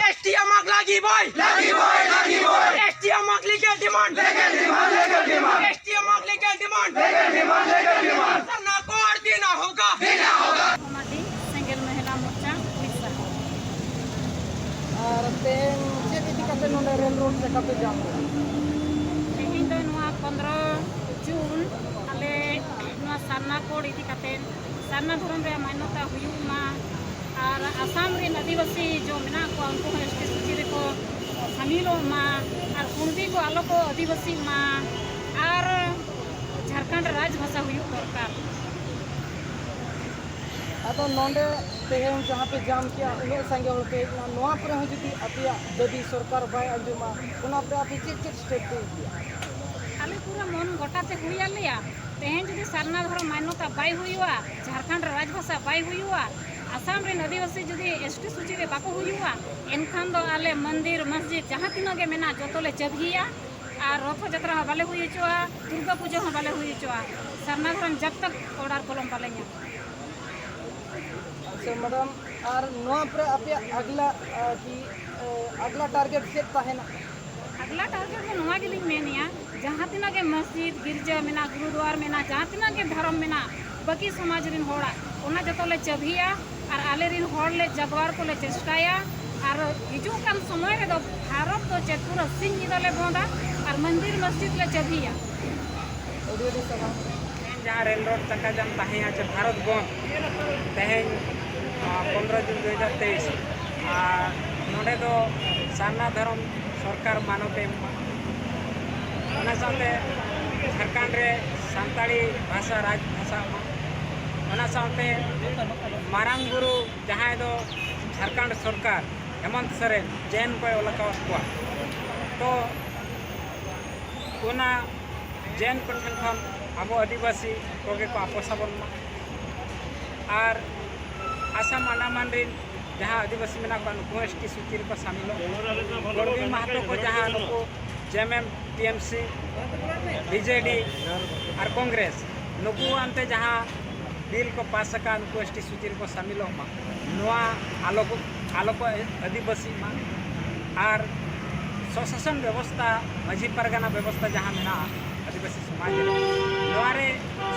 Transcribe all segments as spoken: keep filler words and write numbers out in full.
ST আমাক লাগিবই, লাগিবই, লাগিবই। এসটি আমাক লিগে ডিমান্ড, লিগে ডিমান্ড, লিগে ডিমান্ড। এসটি আমাক লিগে ডিমান্ড, লিগে ডিমান্ড, লিগে ডিমান্ড। सरना कोड देना होगा, देना होगा। ᱢᱟᱨᱰᱤ, ᱥᱮᱸᱜᱮᱞ ᱢᱚᱦᱤᱞᱟ ᱢᱳᱨᱪᱟ, ᱩᱲᱤᱥᱥᱟ᱾ ᱟᱨ ᱛᱮᱦᱮᱧ ᱪᱮᱫ ᱤᱫᱤ ᱠᱟᱛᱮ ᱱᱚᱰᱮ ᱨᱮᱞ ᱨᱳᱰ ᱪᱟᱠᱟ ᱯᱮ ᱡᱟᱢ ᱞᱮᱫᱟ? ᱛᱮᱦᱮᱧ ᱫᱚ ᱱᱚᱣᱟ ᱯᱚᱱᱫᱽᱨᱚ ᱡᱩᱱ ᱟᱞᱮ ᱱᱚᱣᱟ ᱥᱟᱨᱱᱟ ᱠᱳᱰ ᱤᱫᱤ ᱠᱟᱛᱮ, ᱥᱟᱨᱱᱟ ᱫᱷᱚᱨᱚᱢ ᱨᱮᱭᱟᱜ ᱢᱟᱱᱱᱚᱛᱟ ᱦᱩᱭᱩᱜ ᱢᱟ, ᱟᱨ ᱟᱥᱟᱢ ᱨᱮᱱ ᱟᱹᱫᱤᱵᱟᱹᱥᱤ ᱡᱚ ᱢᱮᱱᱟᱜ ᱠᱚᱣᱟ, ᱩᱱᱠᱩ ᱦᱚᱸ ᱮᱥ ᱴᱤ ᱥᱩᱪᱤ ᱨᱮᱠᱚ ᱥᱟᱢᱤᱞᱚᱜ ᱢᱟ, ᱟᱨ ᱠᱩᱬᱵᱤ ᱠᱚ ᱟᱞᱚ ᱠᱚ ᱟᱹᱫᱤᱵᱟᱹᱥᱤᱜ ᱢᱟ, ᱟᱨ ᱡᱷᱟᱲᱠᱷᱚᱸᱰ ᱨᱟᱡᱽ ᱵᱷᱟᱥᱟ ᱦᱩᱭᱩᱜ ᱫᱚᱨᱠᱟᱨ᱾ ᱟᱫᱚ ᱱᱚᱰᱮ ᱛᱮᱦᱮᱧ ᱡᱟᱦᱟᱸ ᱯᱮ ᱡᱟᱢ ᱠᱮᱜᱼᱟ, ᱩᱱᱟᱹᱜ ᱥᱟᱸᱜᱮ ᱦᱚᱲ ᱯᱮ ᱦᱮᱡ ᱮᱱᱟ, ᱱᱚᱣᱟ ᱯᱚᱨᱮ ᱦᱚᱸ ᱡᱩᱫᱤ ᱟᱯᱮᱭᱟᱜ ᱫᱟᱹᱵᱤ ᱥᱚᱨᱠᱟᱨ ᱵᱟᱭ ᱟᱸᱡᱚᱢᱟ, ᱚᱱᱟ ᱯᱚᱨᱮ ᱟᱯᱮ ᱪᱮᱫ ᱪᱮᱫ ᱥᱴᱮᱯ ᱯᱮ ᱤᱫᱤᱭᱟ? ᱟᱞᱮ ᱯᱩᱨᱟᱹ ᱢᱚᱱ ᱜᱚᱴᱟ ᱛᱮ ᱦᱩᱭ ᱟᱞᱮᱭᱟ᱾ ᱛᱮᱦᱮᱧ ᱡᱩᱫᱤ ᱥᱟᱨᱱᱟ ᱫᱷᱚᱨᱚᱢ ᱢᱟᱱᱱᱚᱛᱟ ᱵᱟᱭ ᱦᱩᱭᱩᱜᱼᱟ, ᱡᱷᱟᱲᱠᱷᱚᱸᱰ ᱨᱮ ᱨᱟᱡᱽ ᱵᱷᱟᱥᱟ ᱵᱟᱭ ᱦᱩᱭᱩᱜᱼᱟ, ᱟᱥᱟᱢ ᱨᱮᱱ ᱟᱹᱫᱤᱵᱟᱹᱥᱤ ᱡᱩᱫᱤ ᱮᱥ ᱴᱤ ᱥᱩᱪᱤ ᱨᱮ ᱵᱟᱠᱚ ᱦᱩᱭᱩᱜᱼᱟ, ᱮᱱᱠᱷᱟᱱ ᱫᱚ ᱟᱞᱮ ᱢᱚᱱᱫᱤᱨ, ᱢᱚᱥᱡᱤᱫ ᱡᱟᱦᱟᱸ ᱛᱤᱱᱟᱹᱜ ᱜᱮ ᱢᱮᱱᱟᱜᱼᱟ, ᱡᱚᱛᱚ ᱞᱮ ᱪᱟᱹᱵᱷᱤᱭᱟ᱾ ᱟᱨ ᱨᱚᱛᱷᱚ ᱡᱟᱛᱨᱟ ᱦᱚᱸ ᱵᱟᱞᱮ ᱦᱩᱭ ᱦᱚᱪᱚᱜᱼᱟ, ᱫᱩᱨᱜᱟ ᱯᱩᱡᱟᱹ ᱦᱚᱸ ᱵᱟᱞᱮ ᱦᱩᱭ ᱦᱚᱪᱚᱜᱼᱟ, ᱥᱟᱨᱱᱟ ᱫᱷᱚᱨᱚᱢ ᱡᱟᱵ ᱛᱟᱠ ᱚᱰᱟᱨ ᱠᱚᱞᱚᱢ ᱵᱟᱞᱮ ᱧᱟᱢᱟ᱾ ᱟᱪᱪᱷᱟ ᱢᱮᱰᱟᱢ, ᱟᱨ ᱱᱚᱣᱟ ᱯᱚᱨᱮ ᱟᱯᱮᱭᱟᱜ ᱟᱜᱽᱞᱟ, ᱟ, ᱠᱤ, ᱟ, ᱟᱜᱽᱞᱟ ᱴᱟᱨᱜᱮᱴ ᱪᱮᱫ ᱛᱟᱦᱮᱱᱟ? ᱟᱜᱽᱞᱟ ᱴᱟᱨᱜᱮᱴ ᱫᱚ ᱱᱚᱣᱟ ᱜᱮᱞᱤᱧ ᱢᱮᱱᱮᱜᱼᱟ, ᱡᱟᱦᱟᱸ ᱛᱤᱱᱟᱹᱜ ᱜᱮ ᱢᱚᱥᱡᱤᱫ, ᱜᱤᱨᱡᱟᱹ ᱢᱮᱱᱟᱜ, ᱜᱩᱨᱩᱫᱩᱣᱟᱨ ᱢᱮᱱᱟᱜ, ᱡᱟᱦᱟᱸ ᱛᱤᱱᱟᱹᱜ ᱜᱮ ᱫᱷᱚᱨᱚᱢ ᱢᱮᱱᱟᱜ, ᱵᱟᱹᱠᱤ ᱥᱚᱢᱟᱡᱽ ᱨᱮᱱ ᱦᱚᱲᱟᱜ, ᱚᱱᱟ ᱡᱚᱛᱚ ᱞᱮ ᱪᱟᱹᱵᱷᱤᱭᱟ᱾ ᱟᱨ ᱟᱞᱮ ᱨᱮᱱ ᱦᱚᱲ ᱞᱮ ᱡᱟᱜᱽᱣᱟᱨ ᱠᱚᱞᱮ ᱪᱮᱥᱴᱟᱭᱟ᱾ ᱟᱨ ᱦᱤᱡᱩᱜ ᱠᱟᱱ ᱥᱚᱢᱚᱭ ᱨᱮᱫᱚ ᱵᱷᱟᱨᱚᱛ ᱫᱚ ᱪᱮᱫ ᱯᱩᱨᱟᱹ ᱥᱤᱧ ᱧᱤᱫᱟᱹ ᱞᱮ ᱵᱚᱱᱫᱟ ᱟᱨ ᱢᱚᱱᱫᱤᱨ ᱢᱚᱥᱡᱤᱫ ᱞᱮ ᱪᱟᱹᱵᱷᱤᱭᱟ᱾ ᱟᱹᱰᱤ ᱟᱹᱰᱤ ᱥᱟᱨᱦᱟᱣ᱾ ᱛᱮᱦᱮᱧ ᱡᱟᱦᱟᱸ ᱨᱮᱞ ᱨᱳᱰ ᱪᱟᱠᱟ ᱡᱟᱢ ᱛᱟᱦᱮᱸᱭᱟ ᱪᱮ ᱵᱷᱟᱨᱚᱛ ᱵᱚᱱᱫ, ᱛᱮᱦᱮᱧ, ᱟ, ᱯᱚᱱᱨᱚ ᱡᱩᱱ ᱫᱩ ᱦᱟᱡᱟᱨ ᱛᱮᱭᱤᱥ, ᱟᱨ ᱱᱚᱰᱮ ᱫᱚ ᱥᱟᱨᱱᱟ ᱫᱷᱚᱨᱚᱢ ᱥᱚᱨᱠᱟᱨ ᱢᱟᱱᱚᱛ ᱮ ᱮᱢᱚᱜᱼᱟ᱾ ᱚᱱᱟ ᱥᱟᱶᱛᱮ ᱡᱷᱟᱲᱠᱷᱚᱸᱰ ᱨᱮ ᱥᱟᱱᱛᱟᱲᱤ ᱵᱷᱟᱥᱟ ᱨᱟᱡᱽ ᱵᱷᱟᱥᱟ ᱢᱟ, ᱚᱱᱟ ᱥᱟᱶᱛᱮ ᱢᱟᱨᱟᱝ ᱵᱩᱨᱩ ᱡᱟᱦᱟᱸᱭ ᱫᱚ ᱡᱷᱟᱲᱠᱷᱚᱸᱰ ᱥᱚᱨᱠᱟᱨ ᱦᱮᱢᱚᱱᱛ ᱥᱚᱨᱮᱱ ᱡᱮᱱ ᱠᱚᱭ ᱚᱞ ᱟᱠᱟᱣᱟᱫ ᱠᱚᱣᱟ, ᱛᱚ ᱚᱱᱟ ᱡᱮᱱ ᱠᱚᱴᱷᱮᱱ ᱠᱷᱚᱱ ᱟᱵᱚ ᱟᱹᱫᱤᱵᱟᱹᱥᱤ ᱠᱚᱜᱮ ᱠᱚ ᱟᱯᱚᱥ ᱟᱵᱚᱱ ᱢᱟ᱾ ᱟᱨ ᱟᱥᱟᱢ ᱟᱱᱰᱟᱢᱟᱱ ᱨᱮᱱ ᱡᱟᱦᱟᱸ ᱟᱹᱫᱤᱵᱟᱹᱥᱤ ᱢᱮᱱᱟᱜ ᱠᱚᱣᱟ, ᱱᱩᱠᱩ ᱦᱚᱸ ᱮᱥ ᱴᱤ ᱥᱩᱪᱤ ᱨᱮᱠᱚ ᱥᱟᱢᱤᱞᱚᱜ ᱢᱟ᱾ ᱠᱚᱲᱵᱤ ᱢᱟᱦᱟᱛᱚ ᱠᱚ ᱡᱟᱦᱟᱸ ᱱᱩᱠᱩ ᱡᱮ ᱮᱢ ᱮᱢ, ᱴᱤ ᱮᱢ ᱥᱤ, ᱵᱤ ᱡᱮ ᱰᱤ ᱟᱨ ᱠᱚᱝᱜᱨᱮᱥ, ᱱᱩᱠᱩ ᱟᱱᱛᱮ ᱡᱟᱦᱟᱸ ᱵᱤᱞ ᱠᱚ ᱯᱟᱥ ᱟᱠᱟᱫ, ᱩᱱᱠᱩ ᱮᱥ ᱴᱤ ᱥᱩᱪᱤ ᱨᱮᱠᱚ ᱥᱟᱹᱢᱤᱞᱚᱜ ᱢᱟ, ᱱᱚᱣᱟ ᱟᱞᱚ ᱠᱚ ᱟᱞᱚ ᱠᱚ ᱟᱹᱫᱤᱵᱟᱹᱥᱤᱜ ᱢᱟ᱾ ᱟᱨ ᱥᱚᱥᱟᱥᱚᱱ ᱵᱮᱵᱚᱥᱛᱷᱟ, ᱢᱟᱹᱡᱷᱤ ᱯᱟᱨᱜᱟᱱᱟ ᱵᱮᱵᱚᱥᱛᱷᱟ ᱡᱟᱦᱟᱸ ᱢᱮᱱᱟᱜᱼᱟ ᱟᱹᱫᱤᱵᱟᱹᱥᱤ ᱥᱚᱢᱟᱡᱽ ᱨᱮ, ᱱᱚᱣᱟ ᱨᱮ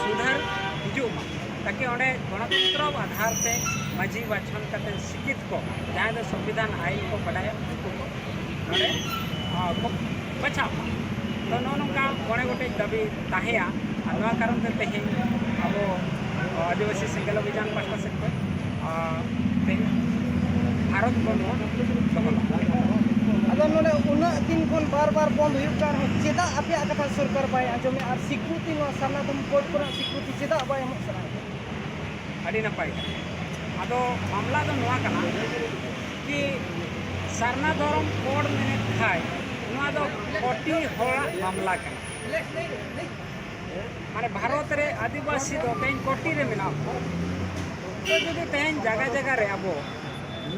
ᱥᱩᱫᱷᱟᱹᱨ ᱦᱤᱡᱩᱜ ᱢᱟ, ᱛᱟᱠᱤ ᱚᱸᱰᱮ ᱜᱚᱱᱚᱛᱚᱱᱛᱨᱚ ᱟᱫᱷᱟᱨ ᱛᱮ ᱢᱟᱹᱡᱷᱤ ᱵᱟᱪᱷᱚᱱ ᱠᱟᱛᱮ ᱥᱤᱠᱠᱷᱤᱛ ᱠᱚ, ᱡᱟᱦᱟᱸᱭ ᱫᱚ ᱥᱚᱝᱵᱤᱫᱷᱟᱱ ᱟᱭᱤᱱ ᱠᱚ ᱵᱟᱰᱟᱭᱟ, ᱩᱱᱠᱩ ᱠᱚ ᱱᱚᱰᱮ, ᱟ, ᱠᱚ ᱵᱟᱪᱷᱟᱣ ᱠᱚᱣᱟ᱾ ᱛᱚ, ᱱᱚᱜᱼᱚ ᱱᱚᱝᱠᱟ ᱢᱚᱬᱮ ᱜᱚᱴᱮᱡ ᱫᱟᱹᱵᱤ ᱛᱟᱦᱮᱸᱭᱟ᱾ ᱟᱨ ᱱᱚᱣᱟ ᱠᱟᱨᱚᱱ ᱛᱮ ᱛᱮᱦᱮᱧ ᱟᱵᱚ, ᱟ, ᱟᱹᱫᱤᱵᱟᱹᱥᱤ ᱥᱮᱸᱜᱮᱞ ᱚᱵᱷᱤᱡᱟᱱ ᱯᱟᱦᱴᱟ ᱥᱮᱫ ᱠᱷᱚᱱ, ᱟ, ᱛᱮᱦᱮᱧ ᱵᱷᱟᱨᱚᱛ ᱵᱚᱱᱫᱷ ᱵᱚᱱ ᱫᱚᱦᱚ ᱞᱮᱫᱟ᱾ ᱟᱫᱚ ᱱᱚᱰᱮ ᱩᱱᱟᱹᱜ ᱫᱤᱱ ᱠᱷᱚᱱ ᱵᱟᱨ ᱵᱟᱨ ᱵᱚᱱᱫ ᱦᱩᱭᱩᱜ ᱠᱟᱱ ᱨᱮᱦᱚᱸ, ᱪᱮᱫᱟᱜ ᱟᱯᱮᱭᱟᱜ ᱠᱟᱛᱷᱟ ᱥᱚᱨᱠᱟᱨ ᱵᱟᱭ ᱟᱸᱡᱚᱢᱮᱫᱼᱟ? ᱟᱨ ᱥᱤᱠᱨᱤᱛᱤ, ᱱᱚᱣᱟ ᱥᱟᱨᱱᱟ ᱫᱷᱚᱨᱚᱢ ᱠᱳᱰ ᱠᱚᱨᱮᱱᱟᱜ ᱥᱤᱠᱨᱤᱛᱤ ᱪᱮᱫᱟᱜ ᱵᱟᱭ ᱮᱢᱚᱜ ᱠᱟᱱᱟ? ᱟᱹᱰᱤ ᱱᱟᱯᱟᱭ ᱠᱟᱛᱷᱟ᱾ ᱟᱫᱚ ᱢᱟᱢᱞᱟ ᱫᱚ ᱱᱚᱣᱟ ᱠᱟᱱᱟ ᱠᱤ ᱥᱟᱨᱱᱟ ᱫᱷᱚᱨᱚᱢ ᱠᱳᱰ ᱢᱮᱱᱮᱫ ᱠᱷᱟᱡ, ᱱᱚᱣᱟ ᱫᱚ ᱠᱳᱴᱤ ᱦᱚᱲᱟᱜ ᱢᱟᱢᱞᱟ ᱠᱟᱱᱟ᱾ ᱢᱟᱱᱮ, ᱵᱷᱟᱨᱚᱛ ᱨᱮ ᱟᱹᱫᱤᱵᱟᱹᱥᱤ ᱫᱚ ᱛᱮᱦᱮᱧ ᱠᱳᱴᱤ ᱨᱮ ᱢᱮᱱᱟᱜ ᱠᱚᱣᱟ᱾ ᱛᱚ, ᱡᱩᱫᱤ ᱛᱮᱦᱮᱧ ᱡᱟᱭᱜᱟ ᱡᱟᱭᱜᱟ ᱨᱮ ᱟᱵᱚ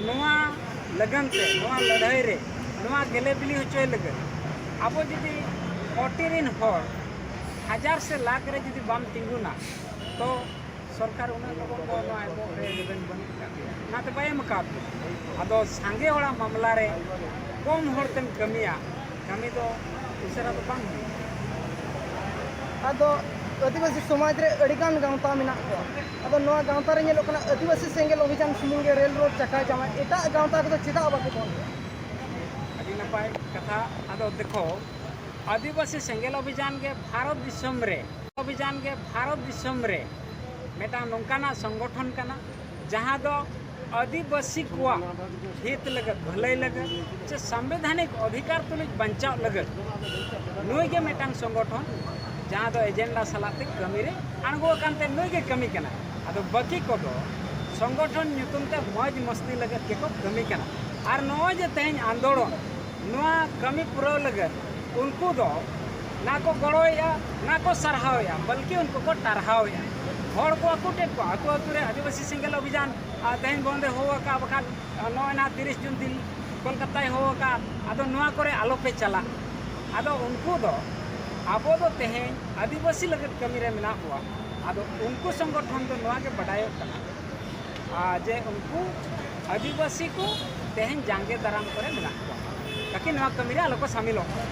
ᱱᱚᱣᱟ ᱞᱟᱹᱜᱟᱱ ᱛᱮ, ᱱᱚᱣᱟ ᱞᱟᱹᱲᱦᱟᱹᱭ ᱨᱮ, ᱱᱚᱣᱟ ᱜᱮᱞᱮ ᱵᱤᱞᱤ ᱦᱚᱪᱚᱭ ᱞᱟᱹᱜᱤᱫ ᱟᱵᱚ ᱡᱩᱫᱤ ᱠᱳᱴᱤ ᱨᱮᱱ ᱦᱚᱲ ᱦᱟᱡᱟᱨ ᱥᱮ ᱞᱟᱠᱷ ᱨᱮ ᱡᱩᱫᱤ ᱵᱟᱢ ᱛᱤᱸᱜᱩᱱᱟ, ᱛᱚ ᱥᱚᱨᱠᱟᱨ ᱩᱱᱟᱹᱜ ᱞᱚᱜᱚᱱ ᱫᱚ ᱱᱚᱣᱟ ᱮᱢᱚᱜ ᱨᱮ ᱨᱮᱵᱮᱱ ᱵᱟᱹᱱᱩᱜ ᱟᱠᱟᱫ ᱜᱮᱭᱟ, ᱚᱱᱟᱛᱮ ᱵᱟᱭ ᱮᱢ ᱟᱠᱟᱫ ᱵᱚᱱᱟ᱾ ᱟᱫᱚ ᱥᱟᱸᱜᱮ ᱦᱚᱲᱟᱜ ᱢᱟᱢᱞᱟ ᱨᱮ ᱠᱚᱢ ᱦᱚᱲ ᱛᱮᱢ ᱠᱟᱹᱢᱤᱭᱟ, ᱠᱟᱹᱢᱤ ᱫᱚ ᱩᱥᱟᱹᱨᱟ ᱫᱚ ᱵᱟᱝ ᱦᱩᱭᱩᱜᱼᱟ᱾ ᱟᱫᱚ ᱟᱹᱫᱤᱵᱟᱹᱥᱤ ᱥᱚᱢᱟᱡᱽ ᱨᱮ ᱟᱹᱰᱤᱜᱟᱱ ᱜᱟᱶᱛᱟ ᱢᱮᱱᱟᱜ ᱠᱚᱣᱟ᱾ ᱟᱫᱚ ᱱᱚᱣᱟ ᱜᱟᱶᱛᱟ ᱨᱮ ᱧᱮᱞᱚᱜ ᱠᱟᱱᱟ, ᱟᱹᱫᱤᱵᱟᱹᱥᱤ ᱥᱮᱸᱜᱮᱞ ᱚᱵᱷᱤᱡᱟᱱ ᱥᱩᱢᱩᱝ ᱜᱮ ᱨᱮᱞ ᱨᱳᱰ ᱪᱟᱠᱟᱭ ᱡᱟᱢᱟ, ᱮᱴᱟᱜ ᱜᱟᱶᱛᱟ ᱠᱚᱫᱚ ᱪᱮᱫᱟᱜ ᱵᱟᱠᱚ ᱵᱚᱱᱫᱷ ᱮᱫᱟ? ᱟᱹᱰᱤ ᱱᱟᱯᱟᱭ ᱠᱟᱛᱷᱟ᱾ ᱟᱫᱚ ᱫᱮᱠᱷᱚ, ᱟᱹᱫᱤᱵᱟᱹᱥᱤ ᱥᱮᱸᱜᱮᱞ ᱚᱵᱷᱤᱡᱟᱱ ᱜᱮ ᱵᱷᱟᱨᱚᱛ ᱫᱤᱥᱚᱢ ᱨᱮ, ᱚᱵᱷᱤᱡᱟᱱ ᱜᱮ ᱵᱷᱟᱨᱚᱛ ᱫᱤᱥᱚᱢ ᱨᱮ ᱢᱤᱫᱴᱟᱝ ᱱᱚᱝᱠᱟᱱᱟᱜ ᱥᱚᱝᱜᱚᱴᱷᱚᱱ ᱠᱟᱱᱟ, ᱡᱟᱦᱟᱸ ᱫᱚ ᱟᱹᱫᱤᱵᱟᱹᱥᱤ ᱠᱚᱣᱟᱜ ᱦᱤᱛ ᱞᱟᱹᱜᱤᱫ, ᱵᱷᱟᱹᱞᱟᱹᱭ ᱞᱟᱹᱜᱤᱫ, ᱥᱮ ᱥᱟᱢᱵᱤᱫᱷᱟᱱᱤᱠ ᱚᱫᱷᱤᱠᱟᱨ ᱛᱩᱞᱩᱡ ᱵᱟᱧᱪᱟᱣ ᱞᱟᱹᱜᱤᱫ ᱱᱩᱭ ᱜᱮ ᱢᱤᱫᱴᱟᱝ ᱥᱚᱝᱜᱚᱴᱷᱚᱱ, ᱡᱟᱦᱟᱸ ᱫᱚ ᱮᱡᱮᱱᱰᱟ ᱥᱟᱞᱟᱜ ᱛᱮ ᱠᱟᱹᱢᱤ ᱨᱮ ᱟᱬᱜᱚ ᱟᱠᱟᱱ ᱛᱮ ᱱᱩᱭ ᱜᱮ ᱠᱟᱹᱢᱤ ᱠᱟᱱᱟᱭ᱾ ᱟᱫᱚ ᱵᱟᱹᱠᱤ ᱠᱚᱫᱚ ᱥᱚᱝᱜᱚᱴᱷᱚᱱ ᱧᱩᱛᱩᱢ ᱛᱮ ᱢᱚᱡᱽ ᱢᱚᱥᱛᱤ ᱞᱟᱹᱜᱤᱫ ᱜᱮᱠᱚ ᱠᱟᱹᱢᱤ ᱠᱟᱱᱟ᱾ ᱟᱨ ᱱᱚᱜᱼᱚᱭ ᱡᱮ ᱛᱮᱦᱮᱧ ᱟᱱᱫᱳᱞᱚᱱ, ᱱᱚᱣᱟ ᱠᱟᱹᱢᱤ ᱯᱩᱨᱟᱹᱣ ᱞᱟᱹᱜᱤᱫ ᱩᱱᱠᱩ ᱫᱚ ᱱᱟ ᱠᱚ ᱜᱚᱲᱚᱭᱮᱫᱼᱟ, ᱱᱟ ᱠᱚ ᱥᱟᱨᱦᱟᱣᱮᱫᱼᱟ, ᱵᱚᱞᱠᱤ ᱩᱱᱠᱩ ᱠᱚ ᱴᱟᱨᱦᱟᱣᱮᱫᱼᱟ᱾ ᱦᱚᱲ ᱠᱚ ᱟᱹᱠᱩᱴᱮᱫ ᱠᱚᱣᱟ, ᱟᱹᱛᱩ ᱟᱹᱛᱩ ᱨᱮ ᱟᱹᱫᱤᱵᱟᱹᱥᱤ ᱥᱮᱸᱜᱮᱞ ᱚᱵᱷᱤᱡᱟᱱ, ᱟᱨ ᱛᱮᱦᱮᱧ ᱵᱚᱱᱫᱮ ᱦᱚᱦᱚ ᱟᱠᱟᱫ, ᱵᱟᱠᱷᱟᱱ ᱱᱚᱜᱼᱚᱭ ᱱᱟ ᱛᱤᱨᱤᱥ ᱡᱩᱱ ᱫᱤᱱ ᱠᱳᱞᱠᱟᱛᱟᱭ ᱦᱚᱦᱚ ᱟᱠᱟᱫ, ᱟᱫᱚ ᱱᱚᱣᱟ ᱠᱚᱨᱮ ᱟᱞᱚᱯᱮ ᱪᱟᱞᱟᱜ᱾ ᱟᱫᱚ ᱩᱱᱠᱩ ᱫᱚ, ᱟᱵᱚ ᱫᱚ ᱛᱮᱦᱮᱧ ᱟᱹᱫᱤᱵᱟᱹᱥᱤ ᱞᱟᱹᱜᱤᱫ ᱠᱟᱹᱢᱤ ᱨᱮ ᱢᱮᱱᱟᱜ ᱵᱚᱣᱟ, ᱟᱫᱚ ᱩᱱᱠᱩ ᱥᱚᱝᱜᱚᱴᱷᱚᱱ ᱫᱚ ᱱᱚᱣᱟ ᱜᱮ ᱵᱟᱰᱟᱭᱚᱜ ᱠᱟᱱᱟ, ᱟᱨ ᱡᱮ ᱩᱱᱠᱩ ᱟᱹᱫᱤᱵᱟᱹᱥᱤ ᱠᱚ ᱛᱮᱦᱮᱧ ᱡᱟᱸᱜᱮ ᱫᱟᱨᱟᱢ ᱠᱚᱨᱮ ᱢᱮᱱᱟᱜ ᱠᱚᱣᱟ, ᱛᱟᱠᱤ ᱱᱚᱣᱟ ᱠᱟᱹᱢᱤ ᱨᱮ ᱟᱞᱚ ᱠᱚ ᱥᱟᱢᱤᱞᱚᱜ ᱢᱟ᱾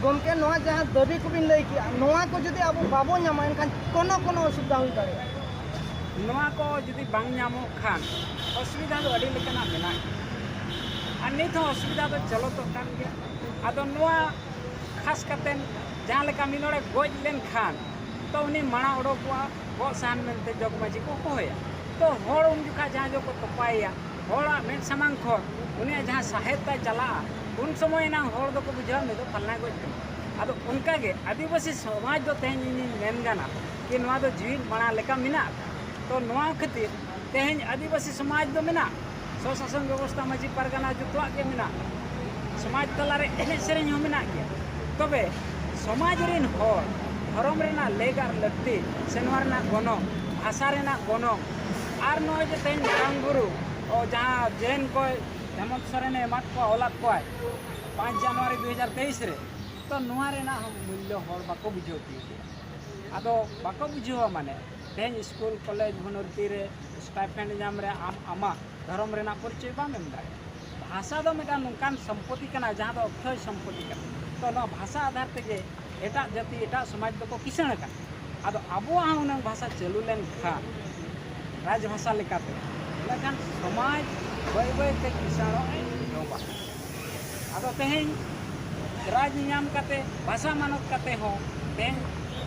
ᱜᱚᱢᱠᱮ, ᱱᱚᱣᱟ ᱡᱟᱦᱟᱸ ᱫᱟᱹᱵᱤ ᱠᱚᱵᱤᱱ ᱞᱟᱹᱭ ᱠᱮᱜᱼᱟ, ᱱᱚᱣᱟ ᱠᱚ ᱡᱩᱫᱤ ᱟᱵᱚ ᱵᱟᱵᱚ ᱧᱟᱢᱟ, ᱮᱱᱠᱷᱟᱱ ᱠᱳᱱᱳ ᱠᱳᱱᱳ ᱚᱥᱩᱵᱤᱫᱷᱟ ᱦᱩᱭ ᱫᱟᱲᱮᱭᱟᱜᱼᱟ᱾ ᱱᱚᱣᱟ ᱠᱚ ᱡᱩᱫᱤ ᱵᱟᱝ ᱧᱟᱢᱚᱜ ᱠᱷᱟᱱ ᱚᱥᱩᱵᱤᱫᱷᱟ ᱫᱚ ᱟᱹᱰᱤ ᱞᱮᱠᱟᱱᱟᱜ ᱢᱮᱱᱟᱜ ᱜᱮᱭᱟ, ᱟᱨ ᱱᱤᱛ ᱦᱚᱸ ᱚᱥᱩᱵᱤᱫᱷᱟ ᱫᱚ ᱪᱚᱞᱚᱛᱚᱜ ᱠᱟᱱ ᱜᱮᱭᱟ᱾ ᱟᱫᱚ ᱱᱚᱣᱟ ᱠᱷᱟᱥ ᱠᱟᱛᱮ ᱡᱟᱦᱟᱸ ᱞᱮᱠᱟ ᱢᱤᱫ ᱦᱚᱲᱮ ᱜᱚᱡ ᱞᱮᱱᱠᱷᱟᱱ ᱛᱚ ᱩᱱᱤ ᱢᱟᱲᱟᱝ ᱚᱰᱚᱠᱚᱜᱼᱟ, ᱜᱚᱜ ᱥᱟᱦᱟᱱ ᱢᱮᱱᱛᱮ ᱡᱚᱜᱽ ᱢᱟᱹᱡᱷᱤ ᱠᱚ ᱦᱚᱦᱚᱭᱟ᱾ ᱛᱚ ᱦᱚᱲ ᱩᱱ ᱡᱚᱠᱷᱟ ᱡᱟᱦᱟᱸ ᱡᱚᱜᱽ ᱠᱚ ᱛᱚᱯᱟᱭᱮᱭᱟ, ᱦᱚᱲᱟᱜ ᱢᱮᱫ ᱥᱟᱢᱟᱝ ᱠᱷᱚᱱ ᱩᱱᱤᱭᱟᱜ ᱡᱟᱦᱟᱸ ᱥᱟᱦᱮᱫ ᱛᱟᱭ ᱪᱟᱞᱟᱜᱼᱟ, ᱩᱱ ᱥᱚᱢᱚᱭ ᱮᱱᱟᱝ ᱦᱚᱲ ᱫᱚᱠᱚ ᱵᱩᱡᱷᱟᱹᱣᱟ ᱱᱩᱭ ᱫᱚ ᱯᱷᱟᱞᱱᱟ ᱜᱚᱡ ᱠᱟᱱᱟ᱾ ᱟᱫᱚ ᱚᱱᱠᱟᱜᱮ ᱟᱹᱫᱤᱵᱟᱹᱥᱤ ᱥᱚᱢᱟᱡᱽ ᱫᱚ ᱛᱮᱦᱮᱧ ᱤᱧᱤᱧ ᱢᱮᱱ ᱜᱟᱱᱟ ᱡᱮ ᱱᱚᱣᱟ ᱫᱚ ᱡᱤᱣᱤᱫ ᱢᱟᱲᱟᱝ ᱞᱮᱠᱟ ᱢᱮᱱᱟᱜ ᱟᱠᱟᱫᱟ᱾ ᱛᱚ ᱱᱚᱣᱟ ᱠᱷᱟᱹᱛᱤᱨ ᱛᱮᱦᱮᱧ ᱟᱹᱫᱤᱵᱟᱹᱥᱤ ᱥᱚᱢᱟᱡᱽ ᱫᱚ ᱢᱮᱱᱟᱜ, ᱥᱚᱥᱟᱥᱚᱱ ᱵᱮᱵᱚᱥᱛᱷᱟ, ᱢᱟᱹᱡᱷᱤ ᱯᱟᱨᱜᱟᱱᱟ ᱡᱚᱛᱚᱣᱟᱜ ᱜᱮ ᱢᱮᱱᱟᱜ, ᱥᱚᱢᱟᱡᱽ ᱛᱟᱞᱟᱨᱮ ᱮᱱᱮᱡ ᱥᱮᱨᱮᱧ ᱦᱚᱸ ᱢᱮᱱᱟᱜ ᱜᱮᱭᱟ᱾ ᱛᱚᱵᱮ ᱥᱚᱢᱟᱡᱽ ᱨᱤᱱ ᱦᱚᱲ ᱫᱷᱚᱨᱚᱢ ᱨᱮᱱᱟᱜ ᱞᱮᱠ ᱟᱨ ᱞᱟᱹᱠᱛᱤ ᱥᱮ ᱱᱚᱣᱟ ᱨᱮᱱᱟᱜ ᱜᱚᱱᱚᱝ, ᱵᱷᱟᱥᱟ ᱨᱮᱱᱟᱜ ᱜᱚᱱᱚᱝ, ᱟᱨ ᱱᱚᱜᱼᱚᱭ ᱡᱮ ᱛᱮᱦᱮᱧ ᱢᱟᱨᱟᱝ ᱵᱩᱨᱩ ᱚ, ᱡᱟᱦᱟᱸ ᱡᱮᱱ ᱠᱚ ᱦᱮᱢᱚᱱᱛ ᱥᱚᱨᱮᱱᱮ ᱮᱢᱟᱫ ᱠᱚᱣᱟ, ᱚᱞᱟᱫ ᱠᱚᱣᱟᱭ ᱯᱟᱸᱪ ᱡᱟᱱᱩᱣᱟᱨᱤ ᱫᱩ ᱦᱟᱡᱟᱨ ᱛᱮᱭᱤᱥ ᱨᱮ, ᱛᱚ ᱱᱚᱣᱟ ᱨᱮᱱᱟᱜ ᱦᱚᱸ ᱢᱩᱞᱞᱚ ᱦᱚᱲ ᱵᱟᱠᱚ ᱵᱩᱡᱷᱟᱹᱣ ᱛᱤᱭᱳᱜᱮᱜᱼᱟ᱾ ᱟᱫᱚ ᱵᱟᱠᱚ ᱵᱩᱡᱷᱟᱹᱣᱟ ᱢᱟᱱᱮ ᱛᱮᱦᱮᱧ ᱥᱠᱩᱞ ᱠᱚᱞᱮᱡᱽ ᱵᱷᱚᱨᱛᱤ ᱨᱮ ᱥᱴᱟᱭᱯᱷᱮᱱᱰ ᱧᱟᱢ ᱨᱮ ᱟᱢ ᱟᱢᱟᱜ ᱫᱷᱚᱨᱚᱢ ᱨᱮᱱᱟᱜ ᱯᱚᱨᱤᱪᱚᱭ ᱵᱟᱢ ᱮᱢ ᱫᱟᱲᱮᱭᱟᱜᱼᱟ᱾ ᱵᱷᱟᱥᱟ ᱫᱚ ᱢᱤᱫᱴᱟᱝ ᱱᱚᱝᱠᱟᱱ ᱥᱚᱢᱯᱚᱛᱤ ᱠᱟᱱᱟ ᱡᱟᱦᱟᱸ ᱫᱚ ᱚᱠᱠᱷᱚᱭ ᱥᱚᱢᱯᱚᱛᱤ ᱠᱟᱱᱟ᱾ ᱛᱚ ᱱᱚᱣᱟ ᱵᱷᱟᱥᱟ ᱟᱫᱷᱟᱨ ᱛᱮᱜᱮ ᱮᱴᱟᱜ ᱡᱟᱹᱛᱤ ᱮᱴᱟᱜ ᱥᱚᱢᱟᱡᱽ ᱫᱚᱠᱚ ᱠᱤᱥᱟᱹᱬ ᱟᱠᱟᱱᱟ᱾ ᱟᱫᱚ ᱟᱵᱚᱣᱟᱜ ᱦᱚᱸ ᱩᱱᱟᱹᱝ ᱵᱷᱟᱥᱟ ᱪᱟᱹᱞᱩ ᱞᱮᱱᱠᱷᱟᱱ ᱨᱟᱡᱽ ᱵᱷᱟᱥᱟ ᱞᱮᱠᱟᱛᱮ, ᱤᱱᱟᱹᱠᱷᱟᱱ ᱥᱚᱢᱟᱡᱽ ᱵᱟᱹᱭ ᱵᱟᱹᱭ ᱛᱮ ᱠᱤᱥᱟᱹᱬᱚᱜ ᱮ ᱮᱦᱚᱵᱟ᱾ ᱟᱫᱚ ᱛᱮᱦᱮᱧ ᱨᱟᱡᱽ ᱧᱟᱢ ᱠᱟᱛᱮ, ᱵᱷᱟᱥᱟ ᱢᱟᱱᱚᱛ ᱠᱟᱛᱮ ᱦᱚᱸ ᱛᱮᱦᱮᱧ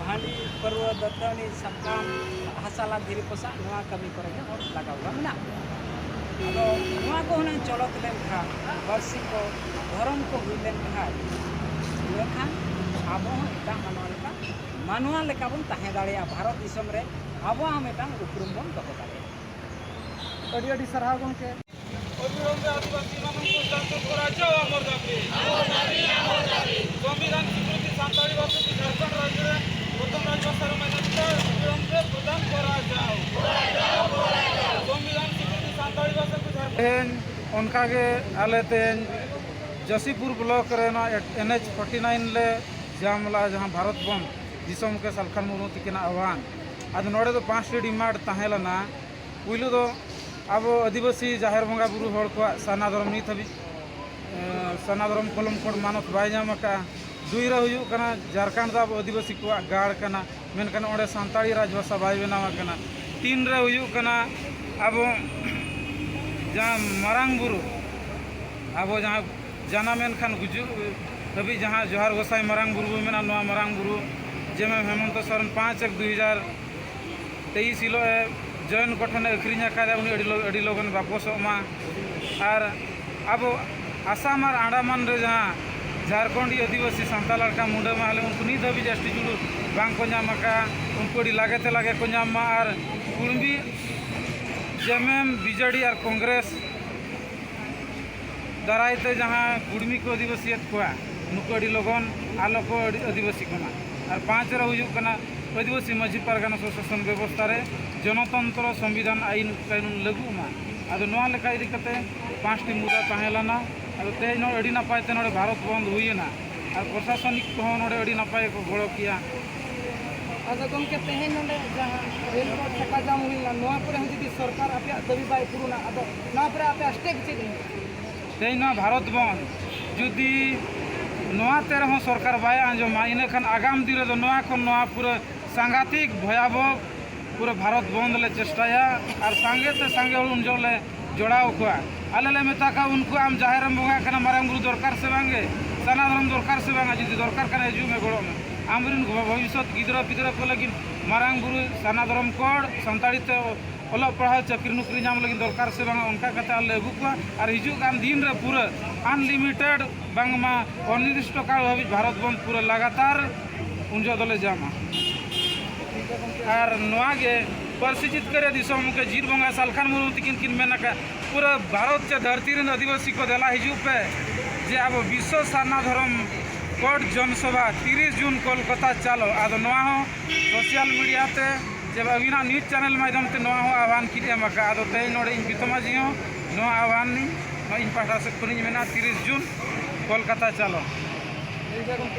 ᱦᱟᱺᱰᱤ, ᱯᱟᱹᱨᱣᱟᱹ, ᱫᱟᱹᱛᱟᱹᱱᱤ, ᱥᱟᱠᱟᱢ, ᱦᱟᱥᱟ ᱞᱟ ᱫᱷᱤᱨᱤ ᱯᱚᱥᱟᱜ, ᱱᱚᱣᱟ ᱠᱟᱹᱢᱤ ᱠᱚᱨᱮ ᱜᱮ ᱦᱚᱲ ᱞᱟᱜᱟᱣ ᱜᱮ ᱢᱮᱱᱟᱜ ᱠᱚᱣᱟ᱾ ᱟᱫᱚ ᱱᱚᱣᱟ ᱠᱚ ᱦᱩᱱᱟᱹᱝ ᱪᱚᱞᱚᱛ ᱞᱮᱱᱠᱷᱟᱱ, ᱯᱟᱹᱨᱥᱤ ᱠᱚ, ᱫᱷᱚᱨᱚᱢ ᱠᱚ ᱦᱩᱭ ᱞᱮᱱᱠᱷᱟᱱ, ᱤᱱᱟᱹᱠᱷᱟᱱ ᱟᱵᱚ ᱦᱚᱸ ᱮᱴᱟᱜ ᱢᱟᱱᱣᱟ ᱞᱮᱠᱟ, ᱢᱟᱱᱣᱟ ᱞᱮᱠᱟ ᱵᱚᱱ ᱛᱟᱦᱮᱸ ᱫᱟᱲᱮᱭᱟᱜᱼᱟ ᱵᱷᱟᱨᱚᱛ ᱫᱤᱥᱚᱢ ᱨᱮ᱾ ᱟᱵᱚᱣᱟᱜ ᱦᱚᱸ ᱢᱤᱫᱴᱟᱝ ᱩᱯᱨᱩᱢ ᱵᱚᱱ ᱫᱚᱦᱚ ᱫᱟᱲᱮᱭᱟᱜᱼᱟ᱾ ᱟᱹᱰᱤ ᱟᱹᱰᱤ ᱥᱟᱨᱦᱟᱣ ᱜᱚᱢᱠᱮ᱾ অবিলম্বে আদিবাসীମାନଙ୍କୁ স্থানান্তর করা যাও আমার দাবি। সংবিধান স্বীকৃতি সান্তাড়ি ভাষাকে ঝাড়খণ্ড রাজ্যের প্রথম রাজভাষার মান্যতা অবিলম্বে প্রদান করা যাও। সংবিধান স্বীকৃতি সান্তাড়ি ভাষাকে ঝাড়খণ্ড ᱛᱮᱦᱮᱧ ᱚᱱᱠᱟᱜᱮ ᱟᱞᱮ ᱛᱮᱦᱮᱧ ᱡᱚᱥᱤᱯᱩᱨ ᱵᱞᱚᱠ ᱨᱮ ᱱᱚᱣᱟ ᱮᱱ ᱮᱭᱤᱪ ᱯᱷᱳᱨᱴᱤ ᱱᱟᱭᱤᱱ ᱞᱮ ᱡᱟᱢ ᱞᱮᱫᱼᱟ, ᱡᱟᱦᱟᱸ ᱵᱷᱟᱨᱚᱛ ᱵᱚᱱᱫᱷ ᱫᱤᱥᱚᱢ ᱜᱮ ᱥᱟᱞᱠᱷᱟᱱ ᱢᱩᱨᱢᱩ ᱛᱤᱠᱤᱱᱟᱜ ᱟᱦᱣᱟᱱ᱾ ᱟᱫᱚ ᱱᱚᱰᱮ ᱫᱚ ᱯᱟᱸᱪᱴᱤ ᱰᱤᱢᱟᱱᱰ ᱛᱟᱦᱮᱸ ᱞᱮᱱᱟ᱾ ᱯᱩᱭᱞᱩ ᱫᱚ ᱟᱵᱚ ᱟᱹᱫᱤᱵᱟᱹᱥᱤ ᱡᱟᱦᱮᱨ ᱵᱚᱸᱜᱟ ᱵᱩᱨᱩ ᱦᱚᱲ ᱠᱚᱣᱟᱜ ᱥᱟᱨᱱᱟ ᱫᱷᱚᱨᱚᱢ ᱱᱤᱛ ᱦᱟᱹᱵᱤᱡ, ᱮ, ᱥᱟᱨᱱᱟ ᱫᱷᱚᱨᱚᱢ ᱠᱚᱞᱚᱢ ᱠᱳᱰ ᱢᱟᱱᱚᱛ ᱵᱟᱭ ᱧᱟᱢ ᱟᱠᱟᱫᱼᱟ᱾ ᱫᱩᱭ ᱨᱮ ᱦᱩᱭᱩᱜ ᱠᱟᱱᱟ, ᱡᱷᱟᱲᱠᱷᱚᱸᱰ ᱫᱚ ᱟᱵᱚ ᱟᱹᱫᱤᱵᱟᱹᱥᱤ ᱠᱚᱣᱟᱜ ᱜᱟᱲ ᱠᱟᱱᱟ, ᱢᱮᱱᱠᱷᱟᱱ ᱚᱸᱰᱮ ᱥᱟᱱᱛᱟᱲᱤ ᱨᱟᱡᱽᱵᱷᱟᱥᱟ ᱵᱟᱭ ᱵᱮᱱᱟᱣ ᱟᱠᱟᱱᱟ᱾ ᱛᱤᱱ ᱨᱮ ᱦᱩᱭᱩᱜ ᱠᱟᱱᱟ, ᱟᱵᱚ ᱡᱟᱦᱟᱸ ᱢᱟᱨᱟᱝ ᱵᱩᱨᱩ, ᱟᱵᱚ ᱡᱟᱦᱟᱸ ᱡᱟᱱᱟᱢ ᱮᱱ ᱠᱷᱟᱱ ᱜᱩᱡᱩᱜ ᱦᱟᱹᱵᱤᱡ ᱡᱟᱦᱟᱸ ᱡᱚᱦᱟᱨ ᱜᱚᱸᱥᱟᱭ ᱢᱟᱨᱟᱝ ᱵᱩᱨᱩ ᱵᱚ ᱢᱮᱱᱟ, ᱱᱚᱣᱟ ᱢᱟᱨᱟᱝ ᱵᱩᱨᱩ ᱡᱮᱢᱚᱱ ᱦᱮᱢᱚᱱᱛᱚ ᱥᱚᱨᱮᱱ ᱯᱟᱸᱪ ᱮᱠ ᱫᱩᱭ ᱦᱟᱡᱟᱨ ᱛᱮᱭᱤᱥ ᱦᱤᱞᱳᱜ ᱮ ᱡᱚᱭᱮᱱ ᱠᱚᱴᱷᱮᱱᱮ ᱟᱹᱠᱷᱨᱤᱧ ᱟᱠᱟᱫᱟ, ᱩᱱᱤ ᱟᱹᱰᱤ ᱞᱚ-, ᱟᱹᱰᱤ ᱞᱚᱜᱚᱱ ᱵᱟᱯᱚᱥᱚᱜ ᱢᱟ᱾ ᱟᱨ ᱟᱵᱚ ᱟᱥᱟᱢ ᱟᱨ ᱟᱱᱰᱟᱢᱟᱱ ᱨᱮ ᱡᱟᱦᱟᱸ ᱡᱷᱟᱲᱠᱷᱚᱸᱰᱤ ᱟᱹᱫᱤᱵᱟᱹᱥᱤ ᱥᱟᱱᱛᱟᱲ ᱞᱮᱠᱟ ᱢᱩᱰᱟᱹ ᱢᱟᱦᱞᱮ, ᱩᱱᱠᱩ ᱱᱤᱛ ᱫᱷᱟᱹᱵᱤᱡ ᱮᱥ ᱴᱤ ᱡᱩᱲᱩ ᱵᱟᱝ ᱠᱚ ᱧᱟᱢ ᱟᱠᱟᱫᱼᱟ, ᱩᱱᱠᱩ ᱟᱹᱰᱤ ᱞᱟᱜᱮ ᱛᱮ ᱞᱟᱜᱮ ᱠᱚ ᱧᱟᱢ ᱢᱟ᱾ ᱟᱨ ᱠᱩᱲᱢᱤ, ᱡᱮᱢᱮᱢ, ᱵᱤᱡᱮᱰᱤ ᱟᱨ ᱠᱚᱝᱜᱨᱮᱥ ᱫᱟᱨᱟᱭ ᱛᱮ ᱡᱟᱦᱟᱸ ᱠᱩᱲᱢᱤ ᱠᱚ ᱟᱹᱫᱤᱵᱟᱹᱥᱤᱭᱮᱫ ᱠᱚᱣᱟ, ᱱᱩᱠᱩ ᱟᱹᱰᱤ ᱞᱚᱜᱚᱱ ᱟᱞᱚ ᱠᱚ ᱟᱹᱰᱤ ᱟᱹᱫᱤᱵᱟᱹᱥᱤ ᱠᱚ ᱢᱟ᱾ ᱟᱨ ᱯᱟᱸᱪ ᱨᱮ ᱦᱩᱭᱩᱜ ᱠᱟᱱᱟ, ᱟᱹᱫᱤᱵᱟᱹᱥᱤ ᱢᱟᱹᱡᱷᱤ ᱯᱟᱨᱜᱟᱱᱟ ᱥᱚ-, ᱥᱟᱥᱚᱱ ᱵᱮᱵᱚᱥᱛᱷᱟ ᱨᱮ ᱡᱚᱱᱚᱛᱚᱱᱛᱨᱚ ᱥᱚᱝᱵᱤᱫᱷᱟᱱ ᱟᱹᱭᱤᱱ ᱠᱟᱹᱱᱩᱱ ᱞᱟᱹᱜᱩᱜ ᱢᱟ᱾ ᱟᱫᱚ ᱱᱚᱣᱟ ᱞᱮᱠᱟ ᱤᱫᱤ ᱠᱟᱛᱮ ᱯᱟᱸᱪᱴᱤ ᱢᱩᱫᱽᱫᱟ ᱛᱟᱦᱮᱸ ᱞᱮᱱᱟ᱾ ᱟᱫᱚ ᱛᱮᱦᱮᱧ ᱱᱚᱰᱮ ᱟᱹᱰᱤ ᱱᱟᱯᱟᱭ ᱛᱮ ᱱᱚᱰᱮ ᱵᱷᱟᱨᱚᱛ ᱵᱚᱱᱫᱷ ᱦᱩᱭᱮᱱᱟ᱾ ᱟᱨ ᱯᱨᱚᱥᱟᱥᱚᱱᱤᱠ ᱠᱚᱦᱚᱸ ᱱᱚᱰᱮ ᱟᱹᱰᱤ ᱱᱟᱯᱟᱭ ᱠᱚ ᱜᱚᱲᱚ ᱠᱮᱜᱼᱟ᱾ ᱟᱫᱚ ᱜᱚᱢᱠᱮ, ᱛᱮᱦᱮᱧ ᱱᱚᱰᱮ ᱡᱟᱦᱟᱸ ᱨᱮᱞ ᱠᱚ ᱪᱟᱠᱟ ᱡᱟᱢ ᱦᱩᱭ ᱞᱮᱱᱟ, ᱱᱚᱣᱟ ᱠᱚᱨᱮ ᱦᱚᱸ ᱡᱩᱫᱤ ᱥᱚᱨᱠᱟᱨ ᱟᱯᱮᱭᱟᱜ ᱫᱟᱹᱵᱤ ᱵᱟᱭ ᱯᱩᱨᱩᱱᱟ, ᱟᱫᱚ ᱱᱚᱣᱟ ᱯᱚᱨᱮ ᱟᱯᱮᱭᱟᱜ ᱥᱴᱮᱯ ᱪᱮᱫ ᱦᱩᱭᱩᱜᱼᱟ? ᱛᱮᱦᱮᱧ ᱱᱚᱣᱟ ᱵᱷᱟᱨᱚᱛ ᱵᱚᱱᱫᱷ ᱡᱩᱫᱤ ᱱᱚᱣᱟ ᱛᱮ ᱨᱮᱦᱚᱸ ᱥᱚᱨᱠᱟᱨ ᱵᱟᱭ ᱟᱸᱡᱚᱢᱟ, ᱤᱱᱟᱹᱠᱷᱟᱱ ᱟᱜᱟᱢ ᱫᱤᱱ ᱨᱮᱫᱚ ᱱᱚᱣᱟ ᱠᱷᱚᱱ ᱱᱚᱣᱟ ᱯᱩᱨᱟᱹ ᱥᱟᱸᱜᱷᱟᱛᱤᱠ ᱵᱷᱚᱭᱟᱵᱚᱦ ᱯᱩᱨᱟᱹ ᱵᱷᱟᱨᱚᱛ ᱵᱚᱱᱫᱷ ᱞᱮ ᱪᱮᱥᱴᱟᱭᱟ᱾ ᱟᱨ ᱥᱟᱸᱜᱮ ᱛᱮ ᱥᱟᱸᱜᱮ ᱦᱚᱲ ᱩᱱ ᱡᱚᱦᱚᱜ ᱞᱮ ᱡᱚᱲᱟᱣ ᱠᱚᱣᱟ᱾ ᱟᱞᱮ ᱞᱮ ᱢᱮᱛᱟ ᱠᱚᱣᱟ, ᱩᱱᱠᱩ ᱟᱢ ᱡᱟᱦᱮᱨ ᱨᱮᱢ ᱵᱚᱸᱜᱟᱜ ᱠᱟᱱᱟ, ᱢᱟᱨᱟᱝ ᱵᱩᱨᱩ ᱫᱚᱨᱠᱟᱨ ᱥᱮ ᱵᱟᱝᱜᱮ, ᱥᱟᱨᱱᱟ ᱫᱷᱚᱨᱚᱢ ᱫᱚᱨᱠᱟᱨ ᱥᱮ ᱵᱟᱝᱟ? ᱡᱩᱫᱤ ᱫᱚᱨᱠᱟᱨ ᱠᱟᱱᱟ, ᱦᱤᱡᱩᱜ ᱢᱮ, ᱜᱚᱲᱚᱜ ᱢᱮ᱾ ᱟᱢᱨᱮᱱ ᱵᱷᱚᱵᱤᱥᱥᱚᱛ ᱜᱤᱫᱽᱨᱟᱹ ᱯᱤᱫᱽᱨᱟᱹ ᱠᱚ ᱞᱟᱹᱜᱤᱫ ᱢᱟᱨᱟᱝ ᱵᱩᱨᱩ ᱥᱟᱨᱱᱟ ᱫᱷᱚᱨᱚᱢ ᱠᱳᱰ, ᱥᱟᱱᱛᱟᱲᱤ ᱛᱮ ᱚᱞᱚᱜ ᱯᱟᱲᱦᱟᱣ, ᱪᱟᱹᱠᱨᱤ ᱱᱚᱠᱨᱤ ᱧᱟᱢ ᱞᱟᱹᱜᱤᱫ ᱫᱚᱨᱠᱟᱨ ᱥᱮ ᱵᱟᱝᱟ, ᱚᱱᱠᱟ ᱠᱟᱛᱮ ᱟᱞᱮ ᱞᱮ ᱟᱹᱜᱩ ᱠᱚᱣᱟ᱾ ᱟᱨ ᱦᱤᱡᱩᱜ ᱠᱟᱱ ᱫᱤᱱ ᱨᱮ ᱯᱩᱨᱟᱹ unlimited, ᱵᱟᱝᱢᱟ ᱚᱱᱤᱨᱫᱤᱥᱴᱚ ᱠᱟᱞ ᱦᱟᱹᱵᱤᱡ ᱵᱷᱟᱨᱚᱛ ᱵᱚᱱᱫᱷ ᱯᱩᱨᱟᱹ ᱞᱟᱜᱟᱛᱟᱨ ᱩᱱ ᱡᱚᱦᱚᱜ ᱫᱚᱞᱮ ᱡᱟᱢᱟ᱾ ᱟᱨ ᱱᱚᱣᱟ ᱜᱮ ᱯᱟᱹᱨᱥᱤ ᱡᱤᱛᱠᱟᱹᱨᱤᱭᱟᱹ ᱫᱤᱥᱚᱢ ᱜᱚᱢᱠᱮ ᱡᱤᱛ ᱵᱚᱸᱜᱟ ᱥᱟᱞᱠᱷᱟᱱ ᱢᱩᱨᱢᱩ ᱛᱤᱠᱤᱱ ᱠᱤᱱ ᱢᱮᱱ ᱟᱠᱟᱫ, ᱯᱩᱨᱟᱹ ᱵᱷᱟᱨᱚᱛ ᱪᱮ ᱫᱷᱟᱹᱨᱛᱤ ᱨᱮᱱ ᱟᱹᱫᱤᱵᱟᱹᱥᱤ ᱠᱚ ᱫᱮᱞᱟ ᱦᱤᱡᱩᱜ ᱯᱮ, ᱡᱮ ᱟᱵᱚ ᱵᱤᱥᱥᱚ ᱥᱟᱨᱱᱟ ᱫᱷᱚᱨᱚᱢ ᱠᱳᱰ ᱡᱚᱱᱥᱚᱵᱷᱟ ᱛᱤᱨᱤᱥ ᱡᱩᱱ ᱠᱳᱞᱠᱟᱛᱟ ᱪᱟᱞᱚ᱾ ᱟᱫᱚ ᱱᱚᱣᱟ ᱦᱚᱸ social media ᱛᱮ ᱡᱮ ᱟᱹᱵᱤᱱᱟᱜ news channel ᱢᱟᱫᱽᱫᱷᱚᱢ ᱛᱮ ᱱᱚᱣᱟ ᱦᱚᱸ ᱟᱦᱣᱟᱱ ᱠᱤᱱ ᱮᱢ ᱟᱠᱟᱫ᱾ ᱟᱫᱚ ᱛᱮᱦᱮᱧ ᱱᱚᱰᱮ ᱤᱧ ᱯᱤᱛᱟᱹ ᱢᱟᱹᱡᱷᱤ ᱦᱚᱸ ᱱᱚᱣᱟ ᱟᱦᱣᱟᱱ ᱤᱧ, ᱱᱚᱣᱟ ᱤᱧ ᱯᱟᱦᱴᱟ ᱥᱮᱫ ᱠᱷᱚᱱᱤᱧ ᱢᱮᱱᱟ, ᱛᱤᱨᱤᱥ ᱡᱩᱱ ᱠᱳᱞᱠᱟᱛᱟ ᱪᱟᱞᱚ᱾